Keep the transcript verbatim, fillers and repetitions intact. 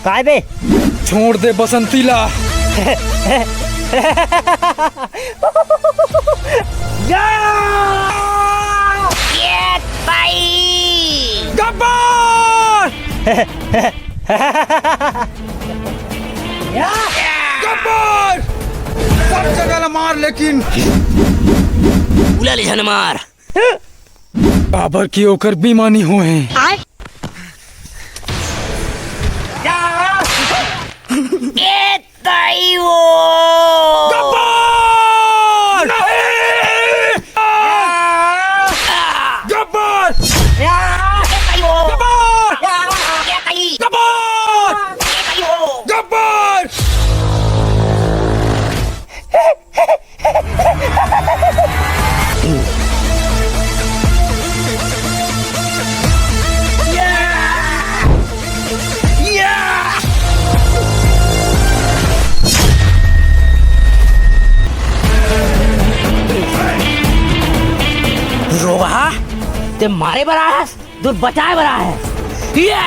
काय बे? छोड़ दे बसंती ला। या! ये भाई! गब्बर! गब्बर! सब जगह ला मार, लेकिन उला ले झन मार। काबर कि ओकर बेईमानी होए हे। ए ताई वो। गब्बर! नहीं! गब्बर! ए ताई वो। गब्बर! ए ताई। गब्बर! ए ताई वो। गब्बर! रोगहा, ते मारे बर आए हस, दूर बचाए बर आए हे। या!